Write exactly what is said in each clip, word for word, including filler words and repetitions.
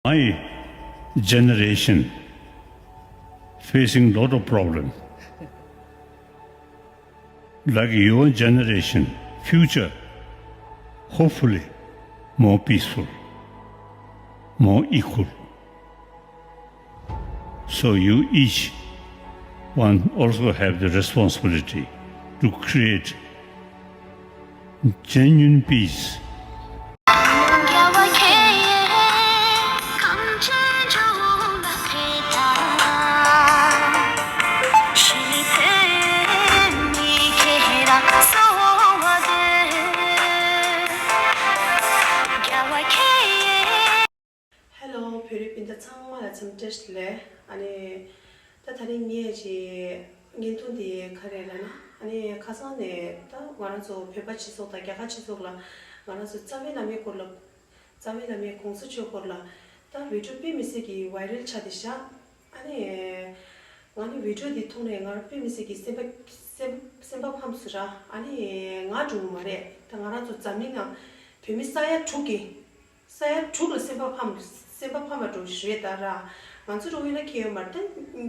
My generation facing lot of problem. Like your generation, future, hopefully, more peaceful, more equal. So you each one also have the responsibility to create genuine peace. Hello, བོད་རིགས་སྤུན་ཟླ་ཚང་མ་ལ་འཚམས་འདྲི་ཞུ་ལེ། ཨ་ནི། ད་དེ་རིང་ངས་ཅིག་བརྙན་ཐུང་འདི་ག་རེ་ལབ་ན། ཨ་ནི་ཁ་སང་ནས་ད་ང་རང་ཚོ་བོད་པ་སྤྱི་ཚོགས་དང་རྒྱ་གར་སྤྱི་ཚོགས་ལ་ང་རང་ཚོ་རྩ་བའི་བླ་མའི་སྐོར་ལ། རྩ་བའི་བླ་མའི་གོང་ས་མཆོག་སྐོར་ལ་ད་བི་ཌི་ཡོ་དཔེ་མི་སྲིད་ཀྱི་ཝའི་རལ་ཆགས་བསྡད་ཤག་ཨ་ནི། ང་ནི་བི་ཌི་ཡོ་འདི་མཐོང་ནས་ང་རང་དཔེ་མི་སྲིད་ཀྱི་སེམས་པ་སེམས་སེམས་པ་ཕམ་སོང་ར། ཨ་ནི་ང་འགྲོ་གི་མ་རེད། ད་ང་རང་ཚོ་འཛམ་གླིང་ནང་བོད་མི་ས་ཡ་དྲུག་གི་ས་ཡ་དྲུག་ལ་སེམས་པ་ཕམ་སེམས་པ་ཕམ་པ་འགྲོ་གི་རེད་ད་ར། ང་ཚོ་འགྲོ་ཡིན་ན་ཁྱད་ཡོད་མ་རེད།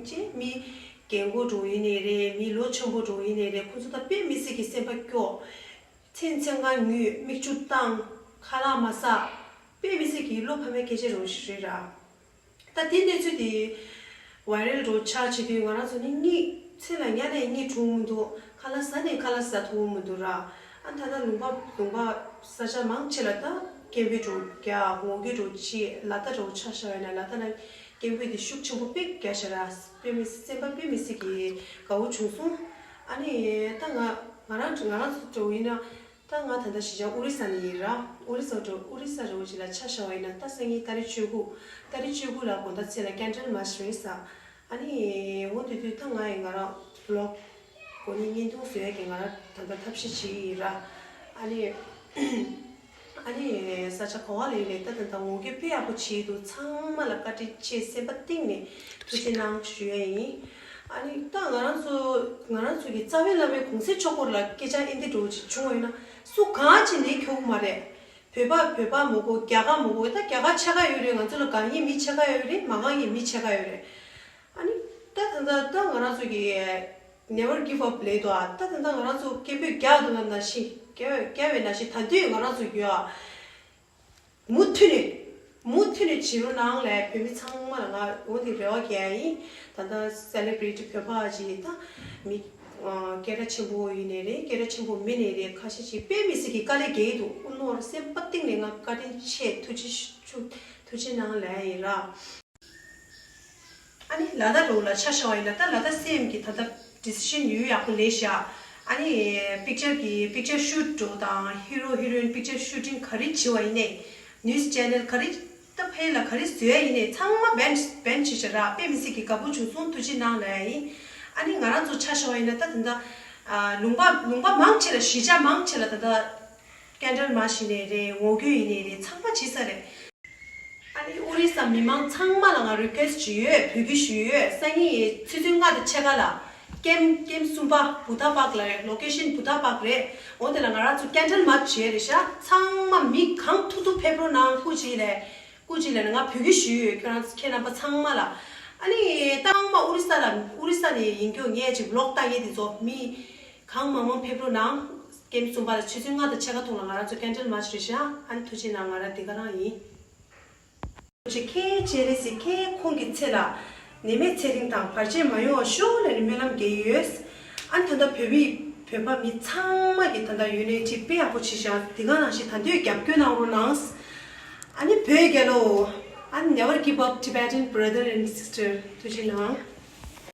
ད་ཅེ་མི་རྒན་གོག་འགྲོ་ཡིན་ནའི་རེད། མི་ལོ་ཆེན་པོ་འགྲོ་ཡིན་ནའི་རེད། ཁོང་ཚོ་ད་དཔེ་མི་སྲིད་ཀྱི་སེམས་པ་སྐྱོ། མཚན་མཚན་གང་ངུས། མིག་ཆུ་བཏང་། ཁ་ལག་མ་ཟ། དཔེ་མི་སྲིད་ཀྱི་བློ་ཕམ་པའི་སྐད་ཆ་རང་ཞིག་རེད་ར། ད་དེ་གནས་ཚུལ་དེ་ཝའི་རལ་འགྲོ་ཆགས་བྱེད་དུས་ང་རང་ཚོ་ནི་གཉིད་ཚེ་ལ་ཉལ་ནས་གཉིད་འཁྲུག་མི་འདུག་ཁ་ལག་ཟ་ནས་ཁ་ལག་ཟ་ཐུབ་མི་འདུག་ར། ཨ་ད་ལྟ་ལུང་པ་ལུང་པ་ས་ཆ་མང་ཆེ་ལ་ད་སྐད་འབོད་འགྲོ་རྒྱག་ངོ་རྒོལ་འགྲོ་བྱེད། ལ་དྭགས་འགྲོ་ཆ་བཞག་ཡོད་ན་ལ་དྭགས་ལ་སྐད་འབོད་དེ་ཤུགས་ཆེན་པོ་དཔེ་རྒྱག་ཤག་ར། དཔེ་མི་སེམས་པ་དཔེ་མི་སྲིད་ཀྱི་དགའ་བོ་བྱུང་སོང་། ཨ་ནི་ད་ང་ང་རང་ང་རང་ཚོ་འགྲོ་ཡིན་ན། ད་ང་ད་ལྟ་གཞིས་ཆགས་ཨོ་རི་ས་ནས་ཡིན་ར། ཨོ་རི་ས་འགྲོ་ཨོ་རི་ས་རེ་བོ་ཅིག་ལ་ཆ་བཞག་པ་ཡིན་ན། ད་སང་ཉིན་ཏ་རིག་བཅུ་དགུ། ཏ་རིག་བཅུ་དགུ་ལ་དགོང་དག་ཚེ་ལ་ཀེན་ཌལ་མཱར་ཆི་རེད་ས། ཨ་ནི་འོ་དེ་དུས་ད་ང་ཡི་ང་རང་བི་ལོག་གོ་ནི་བརྙན་ཐུང་བཟོ་ཡས་ཀྱི་ང་རང་ད་ལྟ་ཐབས་ཤེས་བྱེད་ཀྱི་ཡིན་ར། ཨ་ནི་ཨ་ནི་ས་ཆ་ག་བ་ལ་ཡིན་ནའི་ད་ད་ལྟ་ངོ་རྒོལ་དཔེ་ཡག་པོ་བྱེད་འདུག་ཚང་མ་ལ་བཀའ་དྲིན་ཆེ། སེམས་པ་གཏིང་ནས་ཐུགས་རྗེ་གནང་ཞུ་ཡས་ཡིན། ཨ་ནི་ད་ང་རང་ཚོ་ང་རང་ཚོ་གི་རྩ་བའི་བླ་མའི་གོང་ས་མཆོག་སྐོར་ལ་སྐད་ཆ་ཨེ་འདི་འདྲ་བོ་ཅིག་བྱུང་བ་ཡིན་ན་སུ་གང་ཅིག་ལན་འཁྱོག་གི་མ་རེད། བོད་པ་བོད་པ་མ་གོ་རྒྱ་གར་མ་གོ། ད་རྒྱ་གར་ཕྱེད་ཀ་ཡོད་རེད། ང་ཚོ་ལ་དགའ་མཁན་མི་ཕྱེད་ཀ་ཡོད་རེད། མ་དགའ་མཁན་མི་ཕྱེད་ཀ་ཡོད་རེད། ཨ་ནི་ད་ད་ད་ད་ང་རང་ཚོ་གི་never give up ལབ་འདུག་ཨ་ད་ད་ད་ང་རང་ཚོ་སྐད་འབོད་རྒྱག་འདུག་ན་ནང་བཞིན་རྒྱག་རྒྱག་པའི་ནང་བཞིན་ད་དུས་ང་རང་ཚོ་གི་ཨ། མུ་མཐུད་ནས་མུ་མཐུད་ནས་བྱེད་རོགས་གནང་ལབ། བོད་མི་ཚང་མ་ལ་ང་འོ་དེ་རེ་བ་རྒྱག་ཡིན། ད་ལྟ་སེ་ལེ་བྷི་རི་ཊི་བོད་པ་ཅིག་ད་མི་སྐད་གྲགས་ཆེན་པོ་ཡིན་ནའི་རེད། སྐད་གྲགས་ཆེན་པོ་མིན་ནའི་རེད། ཁ་ཤས་ཅིག་དཔེ་མི་སྲིད་ཀྱི་དཀའ་ལས་རྒྱག་གི་འདུག་ཨུ་ནོར་སེམས་པ་གཏིང་ནས་ང་བཀའ་དྲིན་ཆེ། ཐུགས་རྗེ་ཆེ། ཐུགས་རྗེ་གནང་ལབ་ཡིན་ར། ཨ་ནི་ལ་དྭགས་རུ་ལ་ཆ་བཞག་པ་ཡིན་ན་ད་ལ་དྭགས་སི་ཨེམ་གྱིས་ད་ལྟ་ཌི་སི་ཤན་ཡུལ་ཡག་པོ་ལས་བཞག་ཨ་ནི་པིག་ཅར་གྱི་པིག་ཅར་ཤུ་ཊི་འགྲོ་དང་ཧི་རོ་ཧི་རོ་ཡིན་པིག་ཅར་ཤུ་ཊིང་ག་རེ་བྱེད་པ་ཡིན་ནའི་ནིའུ་སི་ཅེ་ནལ་ག་རེ་ད་ཕ་ཡི་ལ་ག་རེ་བཟོས་ཡ་ཡིན་ནའི་ཚང་མ་བེན་བེན་བྱེད་བཞག་ར། དཔེ་མི་སྲིད་ཀྱི་དགའ་པོ་བྱུང་སོང་། ཐུགས་རྗེ་གནང་ལབ་ཡ་ཡིན། ཨ་ནི་ང་རང་ཚོ་ཆ་བཞག་པ་ཡིན་ན་ད་ད་ལྟ་ལུང་པ་ལུང་པ་མང་ཆེ་ལ་གཞིས་ཆགས་མང་ཆེ་ལ་ད་ལྟ་ཀེན་ཌལ་མཱར་ཆི་ཡིན་ནའི་རེད། ངོ་རྒོལ་ཡིན་ནའི་རེད། ཚང་མ་བྱེད་ས་རེད། ཨ་ནི་ཨོ་རི་ས་མི་མང་ཚང་མ་ལ་ང་རི་ཀུ་ཨེ་སི་ཊི་ཅིག་ཡོད། འབོད་སྐུལ་ཞུས་ཡོད། སང་ཉིན་ཡི་ཆུ་ཚོད་ལྔ་དང་ཕྱེད་ཀ་ལ་ཀེམ་ཀེམ་གསུམ་པ་བུ་ཐ་པཱག་ལ་རེད། ལོ་ཀེ་ཤན་བུ་ཐ་པཱག་རེད། འོ་དེ་ལ་ང་རང་ཚོ་ཀེན་ཌལ་མཱར་ཆི་བྱས་རེད་ཤག་ཚང་མ་མི་གང་ཐུབ་ཐུབ་ཕེབས་རོགས་གནང་། སྐུ་མཁྱེན་ལགས། སྐུ་མཁྱེན་ལགས་ནས་ང་འབོད་སྐུལ་ཞུས་ཡོད། ཁྱེད་རང་ཁྱེད་རྣམ་པ་ཚང་མ་ལ། ཨ་ནི་ད་ཚང་མ་ཨོ་རི་ས་ལ་ཨོ་རི་ས་ནས་ཡིན་རྒྱུ་ངས་ཅིག་བི་ལོག་བཏང་མཁན་དེ་ཚོ་མི་གང་མང་མང་ཕེབས་རོགས་གནང་། ཀེམ་གསུམ་པ་ལ་ཆུ་ཚོད་ལྔ་དང་ཕྱེད་ཀ་ཐོག་ལ་ང་རང་ཚོ་ཀེན་ཌལ་མཱར་ཆི་རེད་ཤག་ཨ་ནི་ཐུགས་རྗེ་གནང་། ང་རང་འདི་ག་རང་ཡིན། ཁྱེད་ཀྱི་སྤྱན་རས་གཟིགས་ཁྱེད་ཁོང་གི་ཚེ་ལ་ནད་མེད་ཚེ་རིང་དང་བར་ཆད་མ་ཡོང་བ་ཤོག་ལབ་ནས་སྨོན་ལམ་རྒྱག་གི་ཡོད། ཨ་ནི་ད་ལྟ་བོད་མི་བོད་པ་མི་ཚང་མ་གི་ད་ལྟ་ཡུ་ནི་ཊི་དཔེ་ཡག་པོ་བྱས་ཤག་འདི་ག་ནང་བཞིན་ད་དུང་རྒྱབ་སྐྱོར་གནང་རོགས་གནང་། ཨ་ནི་བོད་རྒྱལ་ལོ། ཨ་ནི་never give up Tibetan brother and sister. ཐུགས་རྗེ་གནང་།